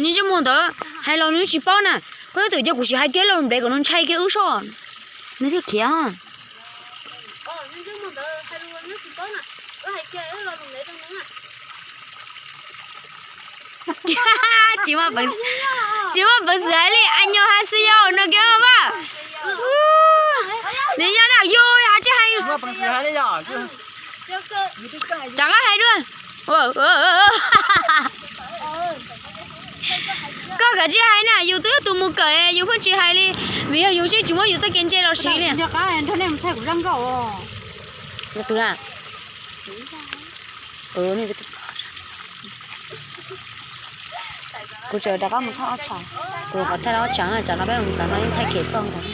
Ntsej muag ntawd hais los nws tsis paub na. Koj twb coj kuv sim hais kiag lo lus nplej kom nws ntshai kiag wb soj, nws thiaj khiav. Tsis muaj peev xwm hais li años ha xwb yau no kiag mas. Nws yog na yus hais tsis hais. Rov qab hais dua. Koj kav tsij hais na, yus twb yog tus mus kawm yus pheej tsis hais li, vim yog yus tsis muab yus txoj kev ntse los siv li. Kuv tseem rov qab mus thaij ob tsam, kuv qhov thaij ob tsam, tsam no peb mus ntawd no yeej thaij khiav txoj ntawd.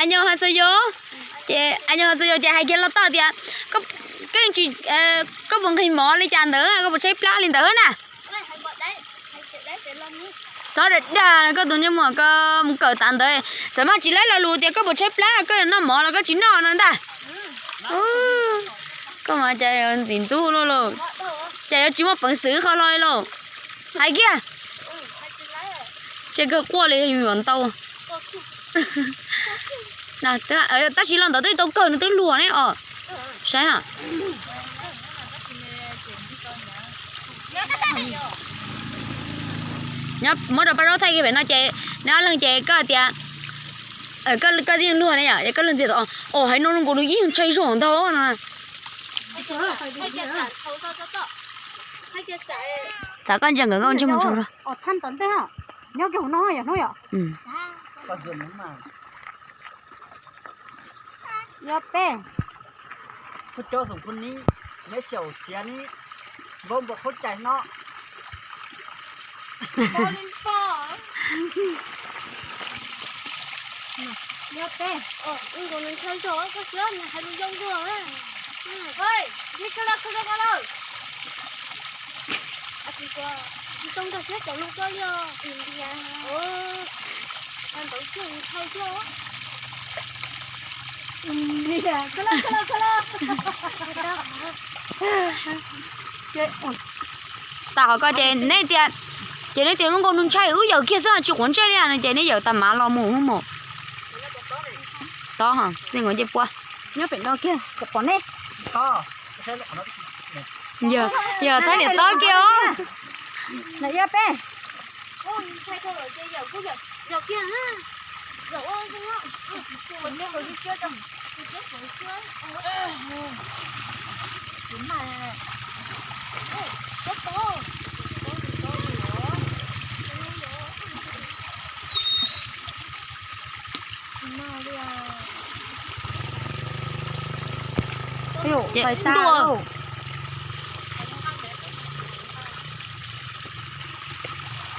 Años ha xwb yau, ces años ha xwb yau ces hais kiag los toj tias, koj puas nqhis mov li cas ntawd, koj puas tshaib plab li ntawd na. Txhob dag dag koj tus ntsej muag, koj mus kawm tas ntawd, xav mas tsis laib lo lus tias koj puas tshaib plab, koj noj mov los koj tsis noj no ntag. Koj mas cas ntxim ntxub luaj lauj, cas yuav tsis muaj peev xwm qhov lo lauj. Hais kiag, tsis kawg quaj li yus yuav ntau. Tab sis los ntawd twb tau kawg, nws twb luag ne os. Saib, nyob muab rau paj zaub thaij kiag pem no ces neb ob leeg ces koj tias, koj yeej luag ne yom, koj leej ntxias tau, os hais no zoo nkaus nws yeej ntshai zog ntag no. Txav koj ntsia nkawd, koj ntsej muag ntsaug. Nyob kiag hauv no yom, hnub yom. Yog peb, kuv cov xoom kuv ni, neb xyaum xiav ni, npau npau qhaub cais no. Yog peb, ntshai zog koj siab nws hais lus zoo dua. Ntshai lawm, ntshai lawm. Tsis zoo nkag siab cov lus koj li os. Ntawd xwb ntshai xwb. Tas qhov ko ces neb tias, ces neb tias zoo nkaus nws ntshai wb yawm kiag xwb tsis quav ntsej li no ces neb yawm tas mav los mus mus. Tob, nej nkaus ncej puab. Nyob pem no kiag, pom neb. Yog thab niam tob kiag os. Na yog peb. Ces ntuj,